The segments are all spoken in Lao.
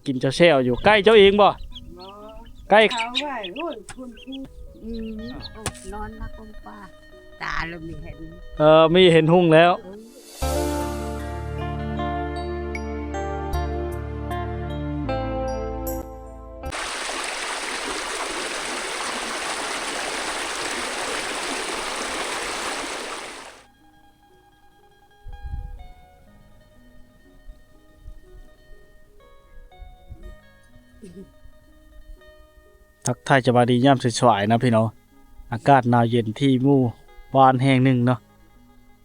ກິນເຈົ້າແຊວຢູ່. ໄກ່ເຈົ້າເອງບໍ່? ບໍ່. ໄກ່ ເຂົາໄວ້ໂອ້ຍ ຄຸນຜູ້ ອືມ ໂອ້ ນອນນະກົມປ່າ ຕາລະມີເຫັນ ເອີ ມີເຫັນຮຸ່ງແລ້ວ. ເອີ ທັກທາຍສະບາຍດີຍາມສາຍໆນະພີ່ນ້ອງ, ອາກາດໜາວເຢັນທີ່ໝູ່ບ້ານແຫ່ງໜຶ່ງເນາະ.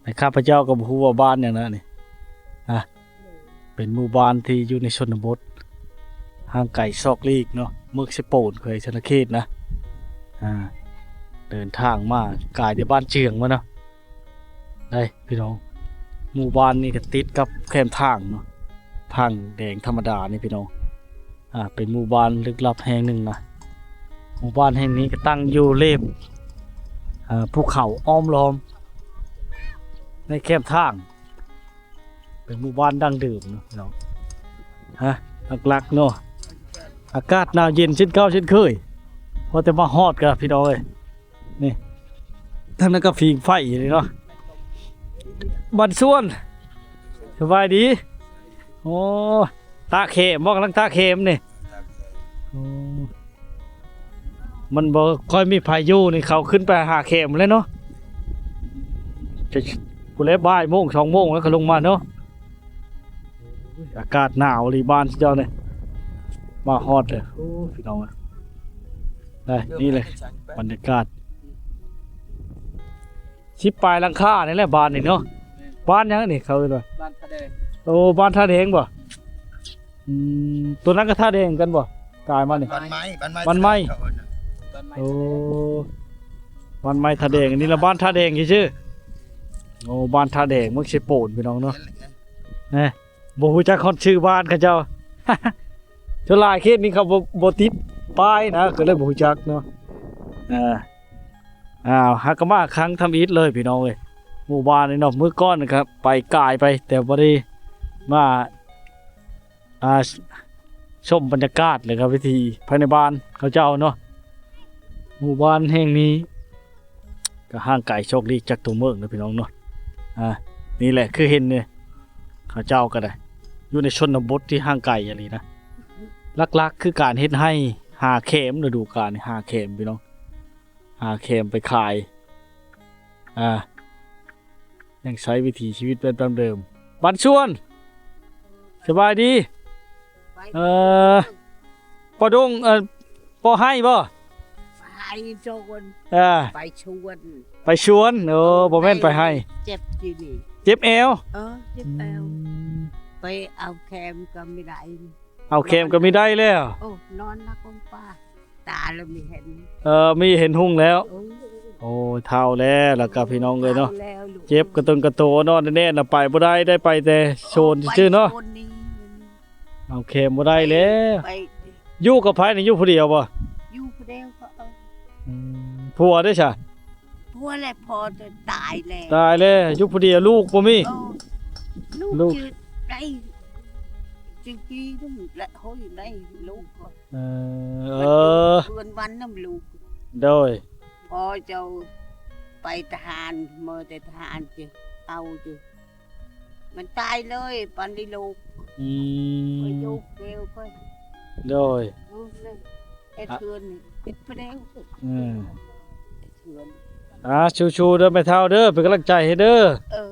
ແຕ່ຂ້າພະເຈົ້າກໍບໍ່ຮູ້ວ່າບ້ານຫຍັງນະນີ້ ອາ ເປັນໝູ່ບ້ານທີ່ຢູ່ໃນຊົນນະບົດ ຫ່າງໄກຊອກຫຼີກເນາະ, ເມືອງເຊໂປນ ແຂວງສະຫວັນນະເຂດນະ. ອາ ເດີນທາງມາກາຍແຕ່ບ້ານເຈືອງມາເນາະ. ໄດ້ພີ່ນ້ອງ, ໝູ່ບ້ານນີ້ກໍຕິດກັບແຄມທາງເນາະ, ທາງແດງທຳມະດານີ້ພີ່ນ້ອງ. ອ່າ ເປັນໝູ່ບ້ານລຶກລັບແຫ່ງໜຶ່ງນະ. ໝູ່ບ້ານແຫ່ງນີ້ກໍຕັ້ງຢູ່ເລບ ອ່າ ພູເຂົາອ້ອມລ້ອມໃນແຄມທາງ, ເປັນໝູ່ບ້ານດັ້ງເດີມເນາະພີ່ນ້ອງ. ຮະ ຫຼັກໆເນາະ, ອາກາດໜາວເຢັນເຊັ່ນເກົ່າເຊັ່ນເຄີຍ. ພໍແຕ່ມາຮອດກໍພີ່ນ້ອງເອີຍ ນີ້ ທາງນັ້ນກໍຜິງໄຟຢູ່ນີ້ເນາະ. ບັນຊວນ ສະບາຍດີ. ໂອ້ ຕາແຄມບໍ? ກຳລັງຕາແຄມນີ້. ໂອ້ ມັນບໍ່ຄ່ອຍມີໃຜຢູ່ນີ້, ເຂົາຂຶ້ນໄປຫາແຄມແລ້ວເນາະ. ພຸ້ນແຫຼະ ບ່າຍໂມງ ສອງໂມງແລ້ວກໍລົງມາເນາະ. ອາກາດໜາວອີ່ຫຼີບ້ານເຈົ້ານີ້. ມາຮອດເລີຍ ໂອ້ ພີ່ນ້ອງເອີຍ. ໄດ້ ນີ້ເລີຍບັນຍາກາດ ສິບປາຍຫຼັງຄານີ້ແຫຼະບ້ານນີ້ເນາະ. ແມ່ນ. ບ້ານຫຍັງນີ້ເຂົາເອີ້ນວ່າ? ບ້ານທ່າແດງ. ໂອ້ ບ້ານທ່າແດງບໍ? ອືມ ຕົວນັ້ນກໍທ່າແດງຄືກັນບໍ? ກາຍມານີ້ ບ້ານໄມ້ ບ້ານໄມ້ ບ້ານໄມ້ ເຂົາເອີ້ນນະ ບ້ານໄມ້. ໂອ້ ທ່າແດງ. ບ້ານໄມ້ທ່າແດງ ອັນນີ້ລະບ້ານທ່າແດງຊື່ໆ. ໂອ້ ບ້ານທ່າແດງ ເມືອງເຊໂປນ ພີ່ນ້ອງເນາະ. ແມ່ນແຫຼະ ແນ່ ບໍ່ຮູ້ຈັກຮອດຊື່ບ້ານເຂົາເຈົ້າ. ສ່ວນຫຼາຍເຂດນີ້ເຂົາບໍ່ ບໍ່ຕິດປ້າຍນະ ກໍເລີຍບໍ່ຮູ້ຈັກເນາະ. ອ່າ ອ້າວ ຫາກະມາຄັ້ງທຳອິດເລີຍພີ່ນ້ອງເອີຍ. ໝູ່ບ້ານນີ້ເນາະ ມື້ກ່ອນກໍໄປກາຍໄປ ແຕ່ບໍ່ໄດ້ມາ ອ່າ ຊົມບັນຍາກາດ ແລະກໍວິຖີພາຍໃນບ້ານເຂົາເຈົ້າເນາະ. ໝູ່ບ້ານແຫ່ງນີ້ ກໍຫ່າງໄກຊອກຫຼີກຈາກຕົວເມືອງເນາະພີ່ນ້ອງເນາະ. ອ່າ ນີ້ແຫຼະ ຄືເຫັນນີ້ ເຂົາເຈົ້າກໍໄດ້ຢູ່ໃນຊົນນະບົດທີ່ຫ່າງໄກອີ່ຫຼີນະ. ຫຼັກໆຄືການເຮັດໄຮ່ຫາແຄມ ລະດູການນີ້ຫາແຄມພີ່ນ້ອງ, ຫາແຄມໄປຂາຍ. ອ່າ ຍັງໃຊ້ວິຖີຊີວິດແບບດັ້ງເດີມ. ບັນຊວນ ສະບາຍດີ. ເອີ ປະດົງ ເອີ ປະໄຮ່ບໍ? ໄຮ່ສວນ ອ່າ ໄປສວນ ໄປສວນ. ໂອ້ ບໍ່ແມ່ນໄປໄຮ່. ເຈັບຢູ່ນີ້ ເຈັບແອວ. ເອີ ເຈັບແອວ. ອືມ ໄປເອົາແຄມກໍບໍ່ໄດ້ ເອົາແຄມກໍບໍ່ໄດ້ແລ້ວ. ໂອ້ ນອນນະກົມປ່າ ຕາລະມີເຫັນ ເອີ ມີເຫັນຮຸ່ງແລ້ວ. ໂອ້ ໂອ້ ເຖົ້າແລ້ວ ລະກະພີ່ນ້ອງເອີຍເນາະ. ເຖົ້າແລ້ວ ເຈັບກະຕົນກະໂຕ ນອນແນ່ນະ ໄປບໍ່ໄດ້ ໄດ້ໄປແຕ່ໂຊນຊື່ໆເນາະ. ເອົາແຄມບໍ່ໄດ້ແລ້ວ. ໄປ ຢູ່ກັບໃຜນີ້? ຢູ່ຜູ້ດຽວບໍ່? ຢູ່ຜູ້ດຽວກໍ ເອີ ອືມ ຜົວເດ້ຊະ? ຜົວແຫຼະ ພໍ່ຕາຍແລ້ວ. ຕາຍແລ້ວ ຢູ່ຜູ້ດຽວ ລູກບໍ່ມີ? ເອີ ລູກ ລູກ ຈື່ໄດ້ ຈື່ກີ້ນັ້ນແຫຼະ ໂຫຍ ໄດ້ລູກກໍ ເອີ ເອີ ເພື່ອນວັນນຳລູກ. ໂດຍ ພໍ່ເຈົ້າໄປທະຫານ ເມືອແຕ່ທະຫານ ຈະເອົາ ຈະ ມັນຕາຍເລີຍ ປານນີ້ລູກ. ອືມ ຂ້ອຍຢູ່ດຽວຂ້ອຍ. ໂດຍ ເຮັດເຮືອນ ເຮັດປະແດງ. ອືມ ເຮັດເຮືອນ. ອ່າ ສູ້ໆເດີແມ່ເຖົ້າເດີ ເປັນກຳລັງໃຈໃຫ້ເດີ. ເອີ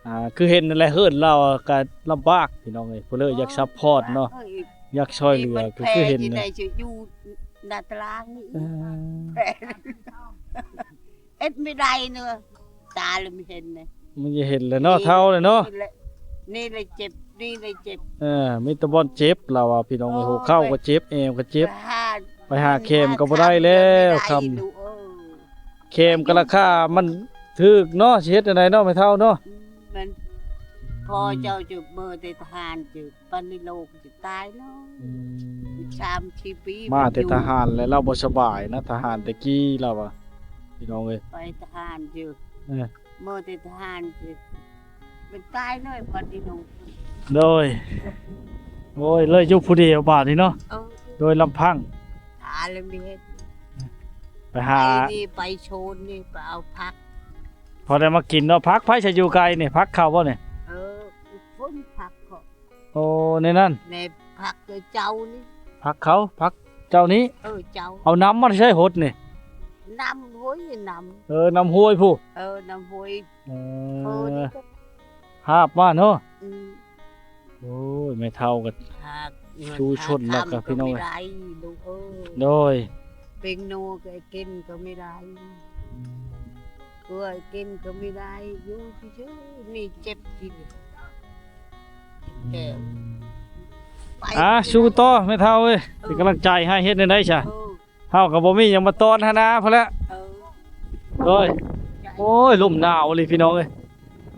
ອ່າ ຄືເຫັນນັ້ນແຫຼະ ເຮືອນລາວກໍລຳບາກພີ່ນ້ອງເອີຍ, ຜູ້ເລີຍຢາກຊັບພອດເນາະ ເອີ ຢາກຊ່ອຍເຫຼືອ ຄືເຫັນນະ ຢູ່ໜ້າຕະລາງນີ້. ເອີ ເຮັດບໍ່ໄດ້ເນາະ ຕາລະມີເຫັນນະ ມັນຈະເຫັນແຫຼະເນາະ ເຖົ້າແລ້ວເນາະ. ນີ້ແຫຼະ ນີ້ແຫຼະເຈັບ ນີ້ແຫຼະເຈັບ. ເອີ ມີແຕ່ບ່ອນເຈັບລາວວ່າ ພີ່ນ້ອງເອີຍ. ໂອ້ຍ ຫົວເຂົ່າກໍເຈັບ ແອວກໍເຈັບ ໄປຫາແຄມກໍບໍ່ໄດ້ແລ້ວ ຄຳ ແຄມກໍລາຄາມັນຖືກເນາະ ຊິເຮັດຈັ່ງໃດເນາະແມ່ເຖົ້າເນາະ. ມັນ ພໍ່ເຈົ້າຈະເມີແຕ່ທະຫານ ຈະ ປານນີ້ໂລກຈະຕາຍແລ້ວ. ອືມ ສາມສີ່ປີ ມາແຕ່ທະຫານແລ້ວ ລາວບໍ່ສະບາຍນະ ທະຫານແຕ່ກີ້ລາວວ່າ ພີ່ນ້ອງເອີຍ. ໄປທະຫານຢູ່ ເອີ ເມີແຕ່ທະຫານຢູ່ ມັນຕາຍເລີຍ ປານນີ້ໂລກ. ໂດຍ ໂອ້ຍ ເລີຍຢູ່ຜູ້ດຽວບາດນີ້ເນາະ. ເອີ ໂດຍລຳພັງ ຫາແລ້ວມີເຮັດ ໄປຫາ ໄປນີ້ໄປໂຊນນີ້ ໄປເອົາຜັກ ພໍໄດ້ມາກິນເນາະ. ຜັກໃຜຈະຢູ່ໄກນີ້? ຜັກເຂົາບໍ່ນີ້? ເອີ ພຸ້ນຜັກເຂົາ. ໂອ້ ໃນນັ້ນ ໃນຜັກເຈົ້ານີ້ ຜັກເຂົາ ຜັກເຈົ້ານີ້. ເອີ ເຈົ້າ. ເອົານ້ຳມາໃສຫົດນີ້? ນ້ຳຫ້ວຍ ນ້ຳ ເອີ ນ້ຳຫ້ວຍພຸ້ນ. ເອີ ນ້ຳຫ້ວຍ. ເອີ ເອີ ຫາບມາເນາະ. ອືມ. ໂອ້ຍ ແມ່ເຖົ້າກໍ ຫາກ ຊູຊົນແລ້ວກໍພີ່ນ້ອງເອີຍ ກໍບໍ່ໄດ້ລູກເອີຍ. ໂດຍ ເປັນໜູກໍກິນກໍບໍ່ໄດ້ ອືມ ເກືອກິນກໍບໍ່ໄດ້ ຢູ່ຊື່ໆ ນີ້ເຈັບກິນແຕ່ ອືມ ໄປ ອ່າ ສູ້ຕໍ່ແມ່ເຖົ້າເອີຍ ເອີ ເປັນກຳລັງໃຈໃຫ້. ເຮັດແນວໃດຊະ? ເອີ ເຮົາກໍບໍ່ມີຫຍັງມາຕ້ອນຫັ້ນນາພຸ້ນແຫຼະ. ເອີ ໂດຍ ໂອ້ຍ ລົມໜາວອີ່ຫຼີພີ່ນ້ອງເອີຍ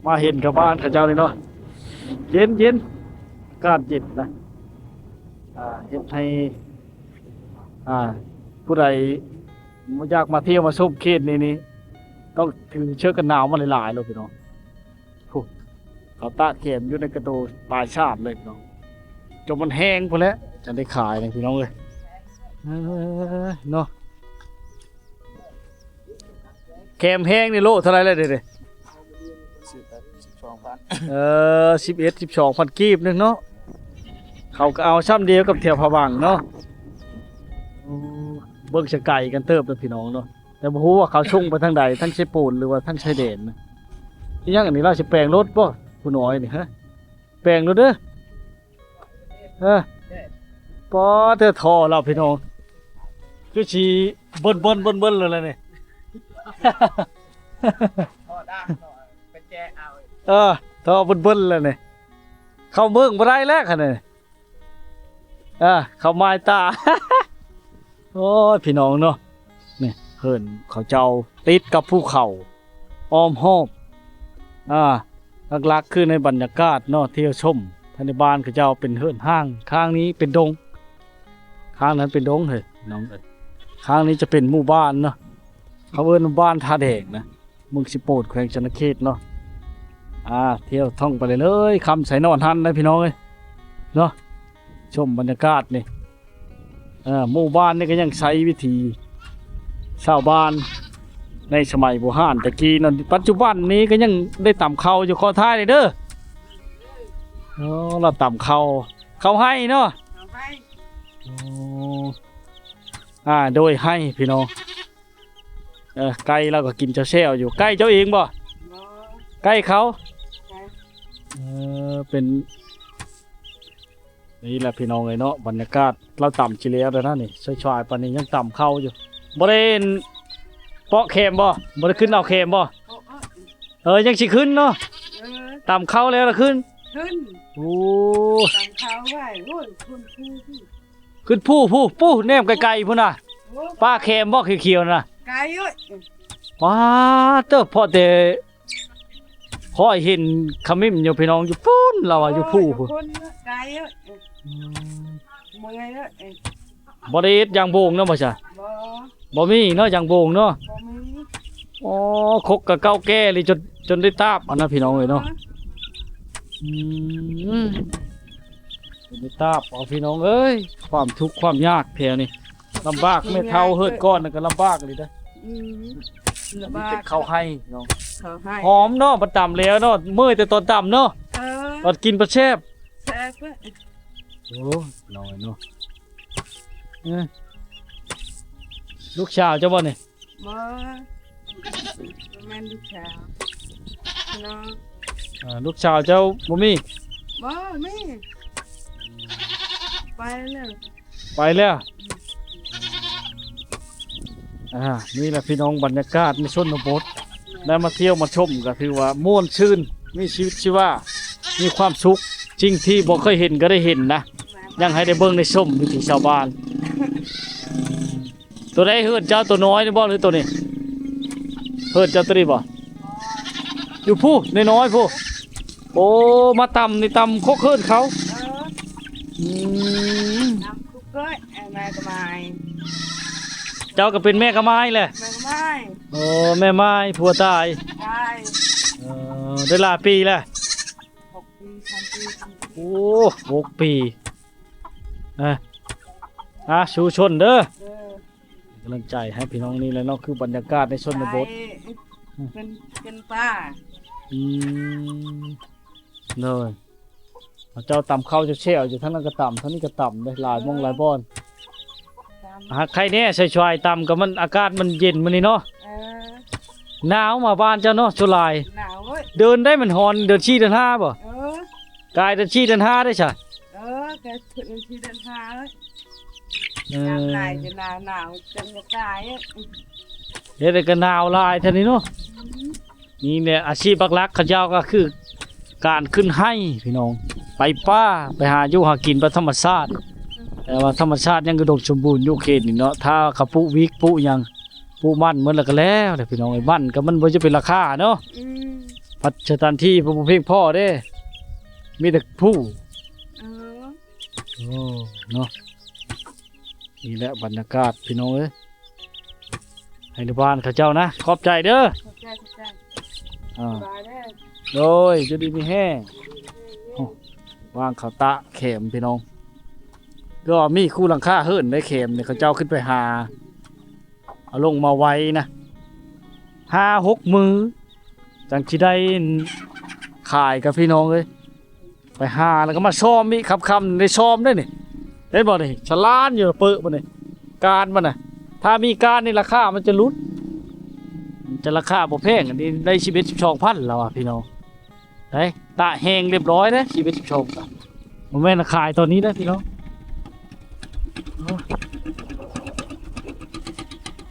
ມາເຫັນກັບບ້ານເຂົາເຈົ້ານີ້ເນາະ ເຢັນໆ ອາກາດເຢັນນະ. ອ່າ ເຮັດໃຫ້ ອ່າ ຜູ້ໃດບໍ່ຢາກມາທ່ຽວມາຊົມເຂດນີ້ນີ້ ຕ້ອງຖືເສື້ອກັນໜາວມາຫຼາຍໆໂລດພີ່ນ້ອງ. ພຸ້ນ ເຂົາຕາກແຄມຢູ່ໃນກະໂດປາຍສາດເລີຍເນາະ ຈົນມັນແຫ້ງພຸ້ນແຫຼະ ຈັ່ງໄດ້ຂາຍນີ້ພີ່ນ້ອງເອີຍ. ເອີ ເນາະ ແຄມແຫ້ງນີ້ໂລເທົ່າໃດແລ້ວເດ? ສິບເອັດ ສິບສອງພັນ ເອີ ສິບເອັດ ສິບສອງພັນກີບໜຶ່ງເນາະ ເຂົາກໍເອົາຊ່ຳດຽວກັບແຖວພະວັງເນາະ. ໂອ້ ເບິ່ງສະໄກກັນເຕີບເດີພີ່ນ້ອງເນາະ. ແຕ່ບໍ່ຮູ້ວ່າເຂົາສົ່ງໄປທາງໃດ ທາງເຊໂປນ ຫຼືວ່າທາງຊາຍແດນນະ. ອີຫຍັງອັນນີ້ ລາວຊິແປງລົດບໍ່ ຜູ້ນ້ອຍນີ້? ຮະ ແປງລົດເດີ. ເອີ ປໍເທື່ອທໍ່ລາວພີ່ນ້ອງ ຄືຊິເບິ່ນໆໆໆແລ້ວນີ້. ທໍ່ດາງເນາະ ໄປແຈະເອົາ. ເອີ ທໍ່ເບິ່ນໆແລ້ວນີ້ ເຂົ້າເມືອງບໍ່ໄດ້ແລ້ວຄັນນີ້. ອ່າ ເຂົ້າມາຍຕາ. ໂອ້ຍ ພີ່ນ້ອງເນາະ ນີ້ເຮືອນເຂົາເຈົ້າຕິດກັບພູເຂົາອ້ອມຮອບ. ອ່າ ຫຼັກໆຄືໃນບັນຍາກາດເນາະ ທ່ຽວຊົມພາຍໃນບ້ານເຂົາເຈົ້າເປັນເຮືອນຮ້າງ ຂ້າງນີ້ເປັນດົງ ຂ້າງນັ້ນເປັນດົງເຮີ້ຍນ້ອງເອີຍ. ຂ້າງນີ້ຈະເປັນໝູ່ບ້ານເນາະ ເຂົາເອີ້ນວ່າບ້ານທ່າແດງນະ ເມືອງເຊໂປນ ແຂວງສະຫວັນນະເຂດເນາະ. ອ່າ ທ່ຽວທ່ອງໄປເລີຍໆ ຄ່ຳໃສນອນຫັ້ນໄດ໋ພີ່ນ້ອງເອີຍເນາະ ຊົມບັນຍາກາດນີ້. ເອີ ໝູ່ບ້ານນີ້ກໍຍັງໃຊ້ວິຖີຊາວບ້ານໃນສະໄໝບູຮານແຕ່ກີ້ເນາະ ປັດຈຸບັນນີ້ກໍຍັງໄດ້ຕຳເຂົ້າຢູ່. ຂໍຖ່າຍເດີ. ໂອ້ ລາວຕຳເຂົ້າ ເຂົ້າໄຮ່ເນາະ ເຂົ້າໄຮ່. ໂອ້ ອ່າ ໂດຍໄຮ່ພີ່ນ້ອງ. ເອີ ໄກ່ລາວກໍກິນແຊວໆຢູ່. ໄກ່ເຈົ້າເອງບໍ່? ບໍ່ ໄກ່ເຂົາ. ເອີ ເປັນ ນີ້ແຫຼະພີ່ນ້ອງເອີຍເນາະ ບັນຍາກາດ. ລາວຕຳຊິແລ້ວແລ້ວນະນີ້ ສວາຍໆປານນີ້ຍັງຕຳເຂົ້າຢູ່. ບໍ່ໄດ້ເປາະແຄມບໍ່? ບໍ່ໄດ້ຂຶ້ນເອົາແຄມບໍ່? ເອີ ຍັງຊິຂຶ້ນເນາະ. ເອີ ຕຳເຂົ້າແລ້ວລະຂຶ້ນ ຂຶ້ນ. ໂອ້ ຕຳເຂົ້າໄວ້. ໂອ້ຍ ຂຶ້ນພູພຸ້ນ ຂຶ້ນພູພຸ້ນ ປູ້ ແນມໄກໆພຸ້ນນະ. ໂອ້ ປ່າແຄມບໍ່ຂຽວໆນະ? ໄກເອີຍ ປາດເຕີ ພໍແຕ່ຂ້ອຍເຫັນຂະມິ້ມຢູ່ພີ່ນ້ອງ ຢູ່ພຸ້ນ ລາວວ່າຢູ່ພູພຸ້ນ. ໂອ້ຍ ໄກເອີຍ ອືມ ເມື່ອຍເອີຍ. ບໍ່ໄດ້ເຮັດຢາງໂບງເນາະ ບໍ່ຊະ? ບໍ່ ບໍ່ມີເນາະ ຢາງໂບງເນາະ. ບໍ່ມີ. ອໍ ຄົກກະເກົ່າແກ່ເລີຍ ຈົນ ຈົນໄດ້ຕາບເອົານະ ພີ່ນ້ອງເອີຍເນາະ. ອືມ ຈົນໄດ້ຕາບເອົາ ພີ່ນ້ອງເອີຍ. ຄວາມທຸກຄວາມຍາກແຖວນີ້ ລຳບາກ. ແມ່ເຖົ້າເຮີດກ່ອນນັ້ນກໍລຳບາກເລີຍເດ້. ອືມ ລຳບາກ. ເຂົ້າໄຮ່ເນາະ ເຂົ້າໄຮ່. ຫອມເນາະ ມັນຕຳແລ້ວເນາະ ເມື່ອຍແຕ່ຕອນຕຳເນາະ. ເອີ ຕອນກິນບໍ່ແຊບ ແຊບເວີຍ. ໂອ້ ນ້ອຍເນາະ. ເອີ ລູກສາວເຈົ້າບໍ່ນີ້? ບໍ່ ບໍ່ແມ່ນລູກສາວນ້ອງ. ອ່າ ລູກສາວເຈົ້າບໍ່ມີ? ບໍ່ມີ ໄປແລ້ວ ໄປແລ້ວ. ອ່າ ນີ້ແຫຼະພີ່ນ້ອງ ບັນຍາກາດໃນຊົນນະບົດ ໄດ້ມາທ່ຽວມາຊົມກໍຖືວ່າມ່ວນຊື່ນ ມີຊີວິດຊີວາ ມີຄວາມສຸກ. ສິ່ງທີ່ບໍ່ເຄີຍເຫັນກໍໄດ້ເຫັນນະ ຍັງໃຫ້ໄດ້ເບິ່ງໄດ້ຊົມວິຖີຊາວບ້ານ. ໂຕໃດເຮືອນເຈົ້າ ໂຕນ້ອຍນີ້ບໍ່ ຫຼືໂຕນີ້? ເຮືອນເຈົ້າໂຕນີ້ບໍ່? ຢູ່ພຸ້ນ ນ້ອຍໆພຸ້ນ. ໂອ້ ມາຕຳນີ້ ຕຳຄົກເຮືອນເຂົາ. ເອີ ອືມ ຕຳຄຸກເກີຍ ແມ່ກໍມາຍ. ເຈົ້າກໍເປັນແມ່ກໍມາຍແຫຼະ? ແມ່ກໍມາຍ. ໂອ້ ແມ່ມາຍ ຜົວຕາຍ. ຕາຍ. ເອີ ໄດ້ຫຼາຍປີແລ້ວ? ຫົກປີ ຫ້າປີ. ໂອ້ ຫົກປີ. ອ່ະ ອ່ະ ສູ້ຊົນເດີ ເອີ ກຳລັງໃຈໃຫ້ພີ່ນ້ອງນີ້ແຫຼະເນາະ ຄືບັນຍາກາດໃນຊົນນະບົດ ໄດ້ ເປັນ ເປັນປ່າ ອືມ ໂດຍ ເຈົ້າຕຳເຂົ້າແຊວໆຢູ່ ທາງນັ້ນກໍຕຳ ທາງນີ້ກໍຕຳເດ້ ຫຼາຍໝ່ອງຫຼາຍບ່ອນ ຕຳ ຫາກໃຄແດ່ ຊ່ວຍໆຕຳ ກໍມັນ ອາກາດມັນເຢັນມື້ນີ້ເນາະ ເອີ ໜາວມາບ້ານເຈົ້າເນາະ ສ່ວນຫຼາຍ ໜາວເວີຍ ເດືອນໃດມັນຮ້ອນ ເດືອນສີ່ເດືອນຫ້າບໍ່? ເອີ ກາຍເດືອນສີ່ເດືອນຫ້າໄດ້ຊະ ເອີ ກາຍເດືອນສີ່ເດືອນຫ້າເລີຍ ເອີ ຍາມໃດກໍໜາວ ໜາວຈົນບໍ່ກາຍ ເຮັດໃຫ້ກໍໜາວຫຼາຍເທື່ອນີ້ເນາະ ອືມ ນີ້ແຫຼະອາຊີບຫຼັກໆ ເຂົາເຈົ້າກໍຄືການຂຶ້ນໄຮ່ພີ່ນ້ອງ ໄປປ່າ ໄປຫາຢູ່ຫາກິນໄປທຳມະຊາດ ແຕ່ວ່າທຳມະຊາດຍັງອຸດົມສົມບູນຢູ່ເຂດນີ້ເນາະ ຖ້າເຂົາປູກວິກ ປູກຫຍັງ ປູກມັນໝົດແລ້ວກໍແລ້ວແຫຼະພີ່ນ້ອງເອີຍ ມັນກໍມັນບໍ່ຈະເປັນລາຄາເນາະ ອືມ ພັດສະຖານທີ່ບໍ່ພຽງພໍເດ້ ມີແຕ່ພູ ເອີ ໂອ້ ເນາະ ນີ້ແຫຼະບັນຍາກາດພີ່ນ້ອງເອີຍ ໃຫ້ໃນບ້ານເຂົາເຈົ້ານະ ຂອບໃຈເດີ ຂອບໃຈ ຂອບໃຈ ອ່າ ສະບາຍເດີ ໂດຍ ຢູ່ດີມີແຮງ ໂອ້ ວາງເຂົ້າຕາກແຄມພີ່ນ້ອງ ກໍມີຄູ່ຫຼັງຄາເຮືອນໄດ້ແຄມນີ້ ເຂົາເຈົ້າຂຶ້ນໄປຫາ ເອົາລົງມາໄວ້ນະ ຫ້າຫົກມື້ ຈັ່ງຊິໄດ້ຂາຍກັບພີ່ນ້ອງເອີຍ ໄປຫາແລ້ວກໍມາຊ້ອມອີກ ຄ່ຳໆໄດ້ຊ້ອມເດ້ນີ້ ເຫັນບໍ່ນີ້ ສະຫຼານຢູ່ເປີະບໍ່ນີ້ ການມັນນະ ຖ້າມີການນີ້ລາຄາມັນຈະຫຼຸດ ມັນຈະລາຄາບໍ່ແພງ ອັນນີ້ໄດ້ສິບເອັດ ສິບສອງພັນແລ້ວວ່າພີ່ນ້ອງ ໄດ້ຕາກແຫ້ງຮຽບຮ້ອຍເດ້ ຊີວິດສິບສອງ ບໍ່ແມ່ນຂາຍຕອນນີ້ເດ້ພີ່ນ້ອງ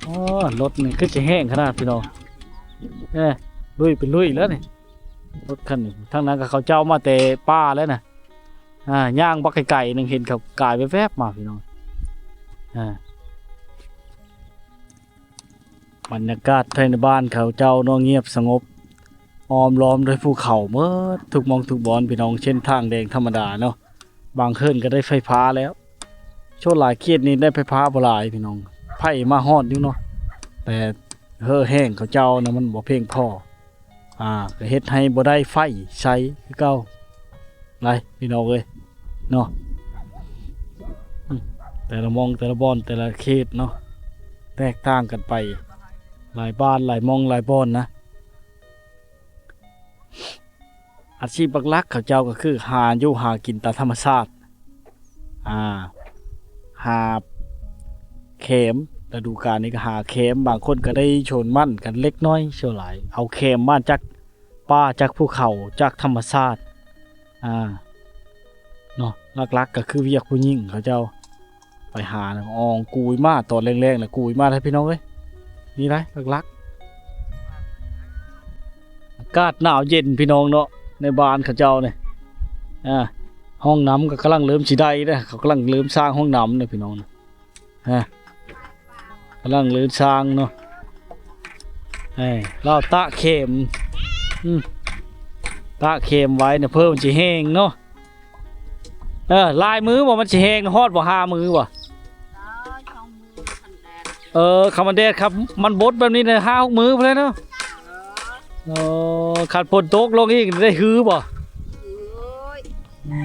ໂອ້ ລົດນີ້ຄືຊິແຫ້ງຂະໜາດພີ່ນ້ອງ ເອີ ລຸຍເປັນລຸຍແລ້ວນີ້ ລົດຄັນນີ້ ທາງນັ້ນກໍເຂົາເຈົ້າມາແຕ່ປ່າແລ້ວນະ ອ່າ ຍ່າງບັກໄກໆໜຶ່ງ ເຫັນເຂົາກາຍແວບໆມາພີ່ນ້ອງ ອ່າ ບັນຍາກາດພາຍໃນບ້ານເຂົາເຈົ້າເນາະ ງຽບສະຫງົບ ອ້ອມລ້ອມດ້ວຍພູເຂົາໝົດທຸກໝ່ອງທຸກບ່ອນພີ່ນ້ອງ ເສັ້ນທາງແດງທຳມະດາເນາະ ບາງເຮືອນກໍໄດ້ໄຟຟ້າແລ້ວ ສ່ວນຫຼາຍເຂດນີ້ໄດ້ໄຟຟ້າບໍ່ຫຼາຍພີ່ນ້ອງ ໄຟມາຮອດຢູ່ເນາະ ແຕ່ເຮີແຮງເຂົາເຈົ້ານະ ມັນບໍ່ພຽງພໍ ອ່າ ກໍເຮັດໃຫ້ບໍ່ໄດ້ໄຟໃຊ້ຄືເກົ່າ ຫຼາຍພີ່ນ້ອງເອີຍເນາະ ອືມ ແຕ່ລະໝ່ອງແຕ່ລະບ່ອນແຕ່ລະເຂດເນາະ ແຕກຕ່າງກັນໄປ ຫຼາຍບ້ານຫຼາຍໝ່ອງຫຼາຍບ່ອນນະ ອາຊີບຫຼັກໆເຂົາເຈົ້າກໍຄືຫາຢູ່ຫາກິນຕາມທຳມະຊາດ ອ່າ ຫາແຄມ ລະດູການນີ້ກໍຫາແຄມ ບາງຄົນກໍໄດ້ໂຊນມັນກັນເລັກນ້ອຍ ສ່ວນຫຼາຍເອົາແຄມມາຈາກປ່າ ຈາກພູເຂົາ ຈາກທຳມະຊາດ ອ່າ ເນາະ ຫຼັກໆກໍຄືວຽກຜູ້ຍິງເຂົາເຈົ້າ ໄປຫານະ ອອງກຸຍມາຕອນແລງໆນະ ກຸຍມາໄດ໋ພີ່ນ້ອງເອີຍ ນີ້ໄດ໋ຫຼັກໆ ອາກາດໜາວເຢັນພີ່ນ້ອງເນາະ ໃນບ້ານເຂົາເຈົ້ານີ້ ອ່າ ຫ້ອງນ້ຳກໍກຳລັງເລີ່ມຊິໄດ້ເດ້ ເຂົາກຳລັງເລີ່ມສ້າງຫ້ອງນ້ຳເດ້ພີ່ນ້ອງ ຮະ ກຳລັງເລີ່ມສ້າງເນາະ ເອີ ລາວຕາກແຄມ ອືມ ຕາກແຄມໄວ້ນະ ເພື່ອມັນຊິແຫ້ງເນາະ ເອີ ຫຼາຍມື້ບໍ່ ມັນຊິແຫ້ງ ຮອດບໍ່ ຫ້າມື້ບໍ່? ເອີ ຄັນມັນແດດຄັບ ມັນບົດແບບນີ້ນະ ຫ້າຫົກມື້ພຸ້ນແຫຼະເນາະ ເອີ ຄັນຝົນຕົກລົງອີກໄດ້ຮືບໍ່? ອື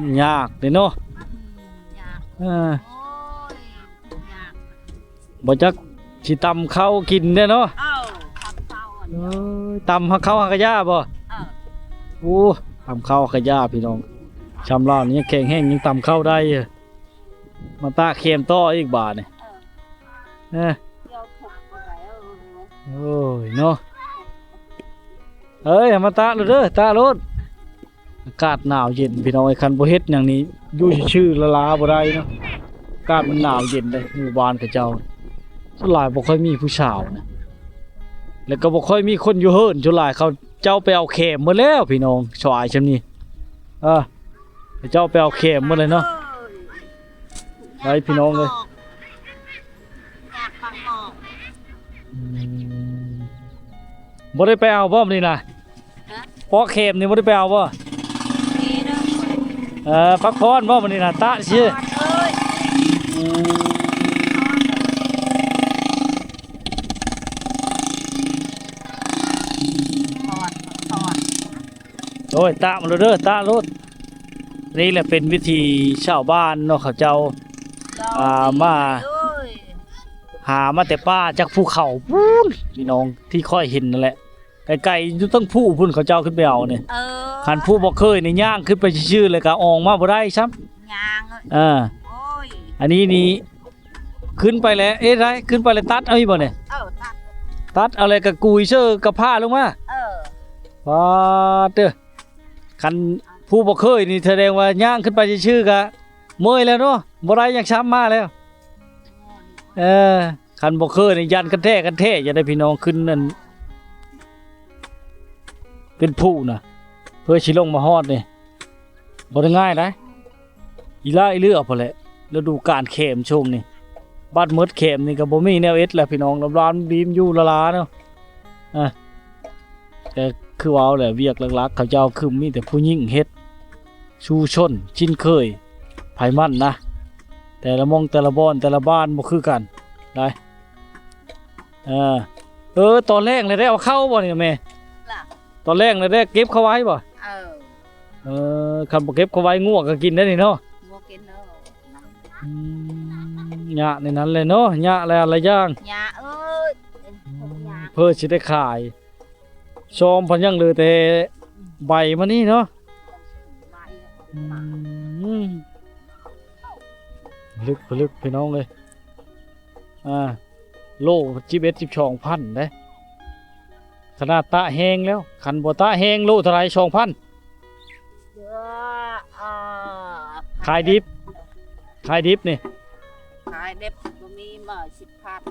ມ ຍາກເດ້ເນາະ ເອີ ບໍ່ຈັກຊິຕຳເຂົ້າກິນແດ່ເນາະ ເອີ ຕຳເຂົ້າ ເອີ ຕຳເຂົ້າຫາກະຢາບໍ່? ເອີ ໂອ້ ຕຳເຂົ້າຫາກະຢາພີ່ນ້ອງ ຊ່ຳລາວນີ້ຍັງແຂງແຮງ ຍັງຕຳເຂົ້າໄດ້ ມາຕາກແຄມຕໍ່ອີກບາດນີ້ ເອີ ເອີ ໂອ້ຍເນາະ ເອີຍ ມາຕາກໂລດເດີ ຕາກໂລດ ອາກາດໜາວເຢັນພີ່ນ້ອງເອີຍ ຄັນບໍ່ເຮັດຫຍັງນີ້ຢູ່ຊື່ໆລາໆບໍ່ໄດ້ເນາະ ອາກາດມັນໜາວເຢັນເດ້ ໝູ່ບ້ານເຂົາເຈົ້າ ສ່ວນຫຼາຍບໍ່ຄ່ອຍມີຜູ້ສາວນະ ແລ້ວກໍບໍ່ຄ່ອຍມີຄົນຢູ່ເຮືອນ ສ່ວນຫຼາຍເຂົາເຈົ້າໄປເອົາແຄມໝົດແລ້ວພີ່ນ້ອງ ສວາຍຊ່ຳນີ້ ເອີ ເຂົາເຈົ້າໄປເອົາແຄມໝົດເລີຍເນາະ ໄດ້ພີ່ນ້ອງເອີຍ ອືມ ບໍ່ໄດ້ໄປເອົາບໍ່ມື້ນີ້ນະ? ຮະ? ເປາະແຄມນີ້ບໍ່ໄດ້ໄປເອົາບໍ່? ເອີ ພັກຜ່ອນບໍ່ມື້ນີ້ນະ? ຕະຊື່ ອືມ ໂອ້ຍ ຕະມາໂລດເດີ ຕະໂລດ. ນີ້ແຫຼະເປັນວິຖີຊາວບ້ານເນາະ ເຂົາເຈົ້າ ໂດຍ ອ່າ ມາ ໂດຍ ຫາມາແຕ່ປ່າຈາກພູເຂົາພຸ້ນ ພີ່ນ້ອງ ທີ່ຂ້ອຍເຫັນນັ້ນແຫຼະ ໄກໆຢູ່ເທິງພູພຸ້ນ ເຂົາເຈົ້າຂຶ້ນໄປເອົານີ້ ເອີ ຄັນຜູ້ບໍ່ເຄີຍນີ້ຍ່າງຂຶ້ນໄປຊື່ໆ ແລ້ວກໍອອກມາບໍ່ໄດ້ຊ້ຳ ຍ່າງ ເອີ ໂອ້ຍ ອັນນີ້ນີ້ຂຶ້ນໄປແລ້ວ ເອີ ໄດ້ ຂຶ້ນໄປແລ້ວຕັດເອົາອີກບໍ່ນີ້ ເອີ ຕັດ ຕັດເອົາແລ້ວກໍກຸຍເຊີກັບຜ້າລົງມາ ເອີ ປາດເຕີ ຄັນຜູ້ບໍ່ເຄີຍນີ້ສະແດງວ່າຍ່າງຂຶ້ນໄປຊື່ໆກະເມື່ອຍແລ້ວເນາະ ບໍ່ໄດ້ຫຍັງຊ້ຳມາແລ້ວ ເອີ ຄັນບໍ່ເຄີຍນີ້ຢ້ານກັນແທ້ກັນແທ້ ຢ່າໄດ້ພີ່ນ້ອງຂຶ້ນນັ້ນ ຂຶ້ນພູນະ ເພື່ອຊິລົງມາຮອດນີ້ ບໍ່ໄດ້ງ່າຍໃດ ອີຫຼ້າອີເຫຼືອພຸ້ນແຫຼະ ລະດູການແຄມຊ່ວງນີ້ ບັດໝົດແຄມນີ້ກໍບໍ່ມີແນວເຮັດແລ້ວພີ່ນ້ອງ ລາມໆບີມຢູ່ລາໆເນາະ ອ່າ ແຕ່ຄືເວົ້າແຫຼະ ວຽກຫຼັກໆ ເຂົາເຈົ້າຄືມີແຕ່ຜູ້ຍິງເຮັດ ຊູຊົນຊິນເຄີຍ ໃຜມັນນະ ແຕ່ລະໝ່ອງແຕ່ລະບ່ອນແຕ່ລະບ້ານບໍ່ຄືກັນໄດ ເອີ ເອີ ຕອນແລງແລ້ວໄດ້ເອົາເຂົ້າບໍ່ນີ້ແມ່ ລະ ຕອນແລງແລ້ວໄດ້ເກັບເຂົ້າໄວ້ບໍ່ ເອີ ເອີ ຄັນບໍ່ເກັບເຂົ້າໄວ້ງົວກໍກິນໄດ້ນີ້ເນາະ ງົວກິນເນາະ ອືມ ຍະໃນນັ້ນແຫຼະເນາະ ຍະຫຼາຍໆຢ່າງ ຍະເອີຍ ອືມ ເພື່ອຊິໄດ້ຂາຍ ຊອມພັນຍັງເຫຼືອແຕ່ໃບມານີ້ເນາະ ອືມ ຜະລຶກ ຜະລຶກ ພີ່ນ້ອງເອີຍ ອ່າ ໂລສິບເອັດ ສິບສອງພັນເດ້ ຂະໜາດຕາກແຫ້ງແລ້ວ ຄັນບໍ່ຕາກແຫ້ງໂລເທົ່າໃດ ສອງພັນ ເອີ ຂາຍດິບ ຂາຍດິບນີ້ ຂາຍດິບບໍ່ມີມາ ສິບພັນ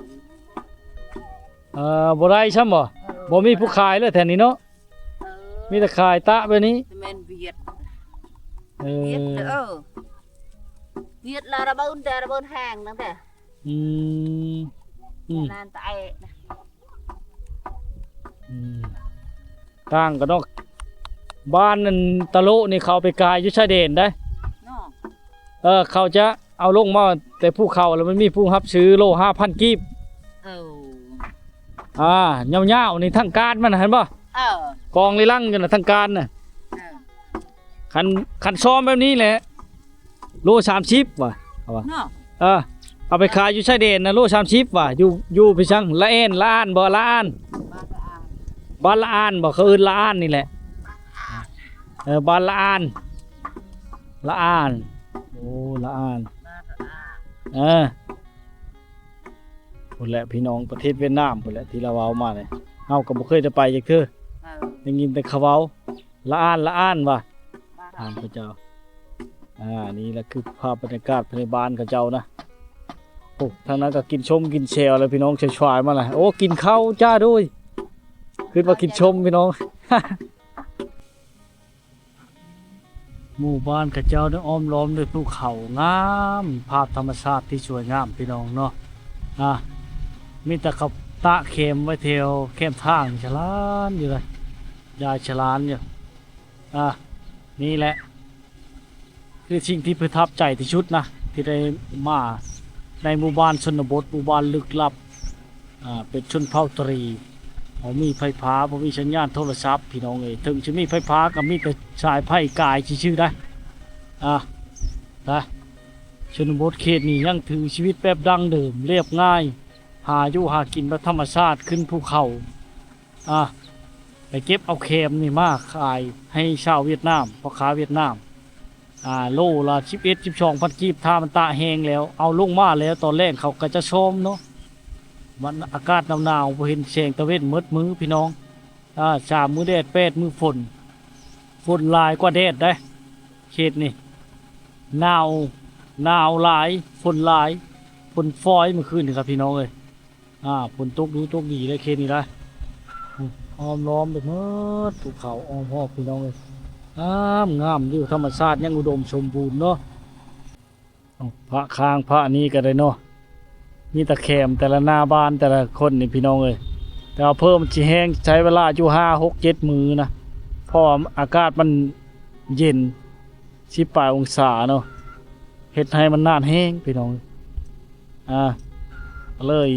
ເອີ ບໍ່ໄດ້ຊ້ຳບໍ່ ເອີ ບໍ່ມີຜູ້ຂາຍເລີຍແຖວນີ້ເນາະ ເອີ ມີແຕ່ຂາຍຕາກແບບນີ້ ແມ່ນຫວຽດ ເອີ ຫວຽດເດີ ຫວຽດລະລະເບີນແຕ່ລະເບີນແຮງນັ້ນແຫຼະ ອືມ ອືມ ນັ້ນຕາຍ ອືມ ຕ່າງກັນເນາະ ບ້ານນັ້ນຕະໂລະນີ້ເຂົາເອົາໄປຂາຍຢູ່ຊາຍແດນໄດ໋ ເນາະ ເອີ ເຂົາຈະເອົາລົງມາແຕ່ພູເຂົາ ແລ້ວມັນມີຜູ້ຮັບຊື້ໂລຫ້າພັນກີບ ເອີ ອ່າ ຍາວໆນີ້ທາງການມັນ ເຫັນບໍ່ ເອີ ກອງລີລັງຢູ່ນະ ທາງການນະ ເອີ ຄັນ ຄັນຊອມແບບນີ້ແຫຼະ ໂລສາມສິບວ່າ ເອົາວ່າ ເນາະ ເອີ ເອົາໄປຂາຍຢູ່ຊາຍແດນນະ ໂລສາມສິບວ່າ ຢູ່ ຢູ່ໄປສັງ ລະແອນ ລະອານບໍ່ ລະອານ ບ້ານລະອານບໍ່ ເຂົາເອີ້ນລະອານນີ້ແຫຼະ ເອີ ບ້ານລະອານ ລະອານ ໂອ້ ລະອານ ເອີ ພຸ້ນແຫຼະ ພີ່ນ້ອງປະເທດຫວຽດນາມພຸ້ນແຫຼະ ທີ່ລາວເວົ້າມານີ້ ເຮົາກໍບໍ່ເຄີຍໄດ້ໄປຈັກເທື່ອ ເອີ ໄດ້ຍິນແຕ່ເຂົາເວົ້າ ລະອານ ລະອານວ່າ ຖາມເຂົາເຈົ້າ ອ່າ ນີ້ລະຄືພາບບັນຍາກາດພາຍໃນບ້ານເຂົາເຈົ້ານະ ໂອ້ ທາງນັ້ນກໍກິນຊົມກິນແຊວແລ້ວ ພີ່ນ້ອງຊວາຍໆມາລະ ໂອ້ ກິນເຂົ້າຈ້າໂດຍ ຄິດວ່າກິນຊົມ ພີ່ນ້ອງ ໝູ່ບ້ານເຂົາເຈົ້ານີ້ອ້ອມລ້ອມດ້ວຍພູເຂົາງາມ ພາບທຳມະຊາດທີ່ສວຍງາມ ພີ່ນ້ອງເນາະ ອ່າ ມີແຕ່ເຂົາຕາກແຄມໄວ້ແຖວແຄມທາງ ສະຫຼານຢູ່ເລີຍ ຢາຍສະຫຼານຢູ່ ອ່າ ນີ້ແຫຼະ ຄືສິ່ງທີ່ປະທັບໃຈທີ່ສຸດນະ ທີ່ໄດ້ມາໃນໝູ່ບ້ານຊົນນະບົດ ໝູ່ບ້ານລຶກລັບ ອ່າ ເປັນຊົນເຜົ່າຕະຣີ ບໍ່ມີໄຟຟ້າ ບໍ່ມີສັນຍານໂທລະສັບ ພີ່ນ້ອງເອີຍ ເຖິງຈະມີໄຟຟ້າກໍມີແຕ່ສາຍໄຟກາຍຊື່ໆໄດ໋ ອ່າ ນະ ຊົນນະບົດເຂດນີ້ຍັງຖືຊີວິດແບບດັ້ງເດີມ ລຽບງ່າຍ ຫາຢູ່ຫາກິນແບບທຳມະຊາດ ຂຶ້ນພູເຂົາ ອ່າ ໄປເກັບເອົາແຄມນີ້ມາຂາຍໃຫ້ຊາວຫວຽດນາມ ພໍ່ຄ້າຫວຽດນາມ ອ່າ ໂລລະສິບເອັດ ສິບສອງພັນກີບ ຖ້າມັນຕາກແຫ້ງແລ້ວ ເອົາລົງມາແລ້ວ ຕອນແລງເຂົາກໍຈະຊອມເນາະ ມັນອາກາດໜາວໆ ບໍ່ເຫັນແສງຕາເວັນໝົດມື້ ພີ່ນ້ອງ ອ່າ ສາມມື້ແດດ ແປດມື້ຝົນ ຝົນຫຼາຍກວ່າແດດເດ້ ເຂດນີ້ ໜາວ ໜາວຫຼາຍ ຝົນຫຼາຍ ຝົນຝອຍມື້ຄືນນີ້ຄັບ ພີ່ນ້ອງເອີຍ. ອ່າ ຝົນຕົກດູຕົກດີເດ້ເຂດນີ້ນະ ອ້ອມລ້ອມໄປໝົດ ພູເຂົາອ້ອມຮອບ ພີ່ນ້ອງເອີຍ ງາມ ງາມຢູ່ ທຳມະຊາດຍັງອຸດົມສົມບູນເນາະ. ພະຄ້າງພະນີ້ກໍໄດ້ເນາະ ມີແຕ່ແຄມແຕ່ລະໜ້າບ້ານແຕ່ລະຄົນນີ້ ພີ່ນ້ອງເອີຍ ແຕ່ວ່າເພີ່ມຊິແຮງ ໃຊ້ເວລາຢູ່ຫ້າ ຫົກ ເຈັດ ມື້ນະ ເພາະວ່າອາກາດມັນເຢັນ ສິບປາຍອົງສາເນາະ ເຮັດໃຫ້ມັນໜານແຮງ ພີ່ນ້ອງ ອ່າ ເລີຍ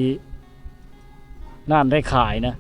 ໜານໄດ້ຂາຍນະ.